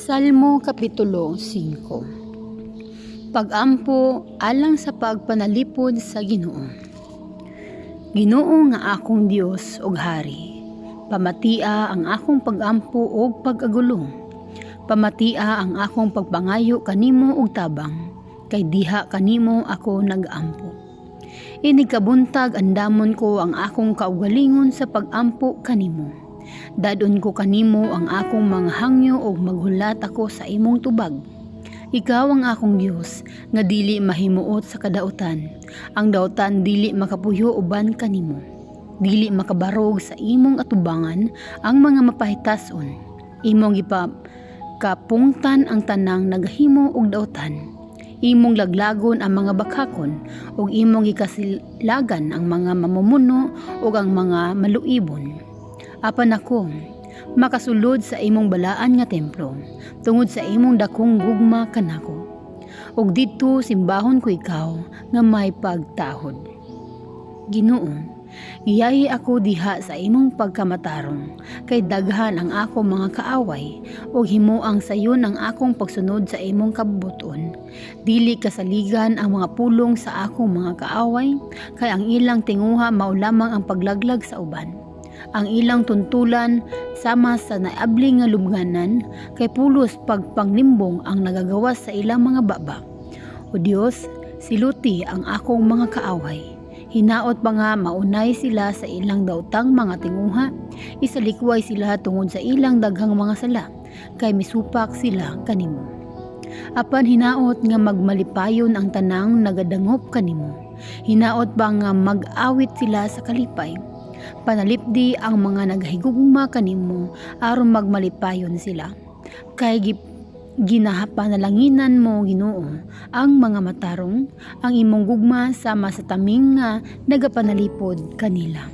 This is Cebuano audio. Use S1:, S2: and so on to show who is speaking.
S1: Salmo Kapitulo 5. Pag-ampo alang sa pagpanalipod sa Ginoo. Ginoo nga akong Dios ug Hari, pamatia ang akong pag-ampo ug pag-agulo. Pamatia ang akong pagpangayo kanimo og tabang, kay diha kanimo ako nag-ampo. Inig kabuntag, andamon ko ang akong kaugalingon sa pag-ampo kanimo. Dad-on ko kanimo ang akong mga hangyo ug maghulat ako sa imong tubag. Ikaw ang akong Dios nga dili mahimuot sa kadautan. Ang dautan dili makapuyo uban kanimo. Dili makabarog sa imong atubangan ang mga mapahitason. Imong gipa kapungtan ang tanang nagahimo og dautan. Imong laglagon ang mga bakhakon ug imong gikasilagan ang mga mamumuno ug ang mga maluibon. Apan ako, makasulod sa imong balaan nga templo tungod sa imong dakong gugma kanako. Ug didto simbahon ko ikaw nga may pagtahod. Ginoo, giyahi ako diha sa imong pagkamatarong, kay daghan ang akong mga kaaway, ug himuang sayon ang akong pagsunod sa imong kabubut-on. Dili kasaligan ang mga pulong sa akong mga kaaway, kay ang ilang tinguha mao lamang ang paglaglag sa uban. Ang ilang tuntulan sama sa naabli nga lubnganan, kay pulos pagpanglimbong ang nagagawas sa ilang mga baba. O Dios, siluti ang akong mga kaaway. Hinaot pa nga maunay sila sa ilang daotang mga tinguha, isalikway sila tungod sa ilang daghang mga sala, kay misupak sila kanimo. Apan hinaot nga magmalipayon ang tanang nagadangop kanimo. Hinaot pa nga mag-awit sila sa kalipay. Panalipdi ang mga nagahigugma kanimo aron magmalipayon sila. Kay ginapanalanginan mo, Ginoo, ang mga matarong, ang imong gugma sama sa taming nga nagapanalipod kanila.